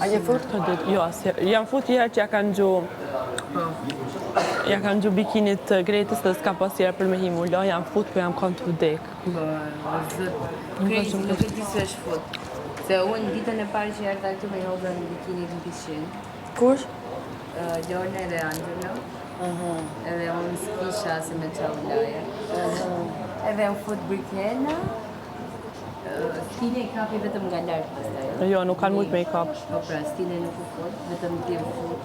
A je fut? Të ditë, jo, asë, jam fut një herë që ja kanë gju... Po. Ja kanë gju bikinit të Gretës dhe s'ka pas tjera për me hi mu la, jam fut, po jam kanë të vdek. Po, o zot. Crazy, nuk e di se është fut. Se unë ditën e parë që erdha këtu me hodha në bikinit në pishinë. Kush? Lorna edhe Angelo. Edhe unë s'kisha se me ça u laje. Edhe u fut Brikena. Stine i kapi vetëm nga lart pastaj. Jo, nuk kanë mujt me i kap. Po pra, Stine nuk u fut, vetëm ti u fut.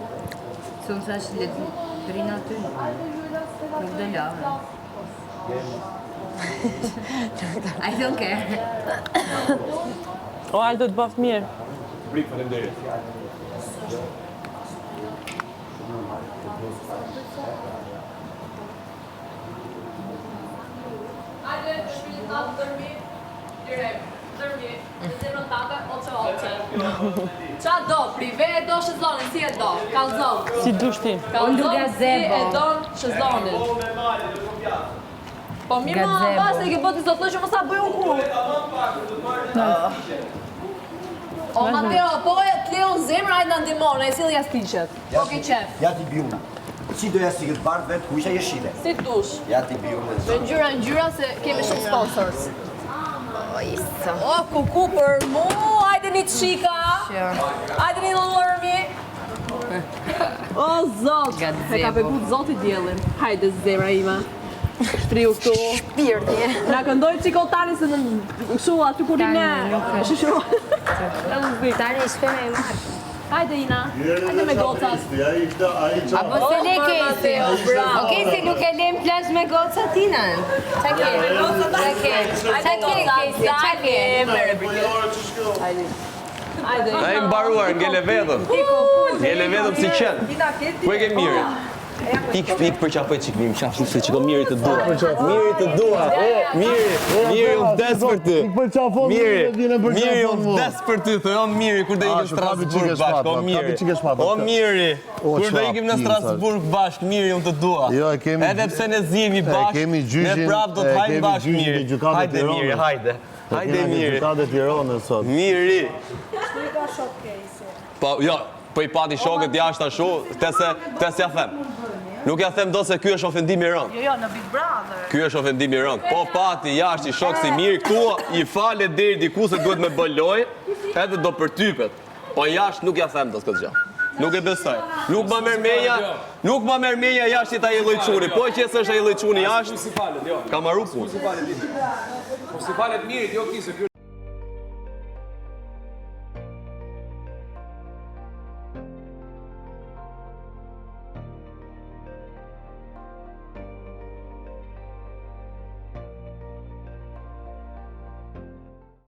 Se unë thash le të rrinë aty. Nuk do lahen. I don't care. O, Aldo të bëft mirë. Brik, faleminderit. Hajde, shpillit natë dërmi, direkt, dërmi, në zemrën tate, oce oce. Qa do, prive e do shezlonin, si e do, kallzon. Si dush ti. Kallzon, si e do shezlonin. Po mirë ma, pas e ke bë ti sot, që mos ta bëj unë kur. O Mateo, po e të leu zemra, ai na ndihmon, ai sill jastiqet. Po ke qef. Ja ti biuna. Si do jastikët bardh vetë kuqe jeshile. Si dush. Ja ti biuna. Me ngjyra ngjyra se kemi shumë sponsors. O, kuku për mu, hajde një qika. Hajde një lërmi. O, zot. E ka begu zoti diellin. Hajde, zemra ime. Shtriu këtu. Shpirti. Na këndoj çiko tani se në kështu aty ku rrimë ne. Kështu. Tani shpeme e marrë. Hajde Ina, hajde me gocat. A po se le Kejsi? O Kejsi nuk e lem plazh me gocat Ina. Ça ke? Ça ke? Ça ke Kejsi? Ça ke? Hajde. Na i mbaruar, ngele vetëm. Ngele vetëm si qen. Ku e ke Mirin? Ik, ik përqafoj çik Mirin, qafë se çiko Miri të dua. Miri të dua. Miri, Miri unë vdes për ty. Miri, Miri unë vdes për ty, thoj o Miri kur do ikim në Strasburg bashkë, o Miri. O Miri, kur do ikim në Strasburg bashkë, Miri unë të dua. Jo, e kemi Edhe pse ne zihemi bashkë, ne prapë do të hajmë bashkë Miri. Hajde Miri, hajde. Hajde Miri. Gjykatën e Tiranës sot. Miri. Po, jo, po i pati shokët jashtë ashtu, te se, te s'ja them. Nuk ja them dot se ky është ofendim i rëndë. Jo, jo, në Big Brother. Ky është ofendim i rëndë. Po pati jashtë i shok si Miri, këtu i falet deri diku se duhet me bë lojë, edhe do përtypet. Po jashtë nuk ja them dot këtë gjë. Nuk e besoj. Nuk ma merr menja, nuk ma merr menja jashtë jetë ai lloj çuni. Po që s'është ai lloj çuni jashtë, jo. ka marru punë. Po si falet Mirit, jo këtij se ky.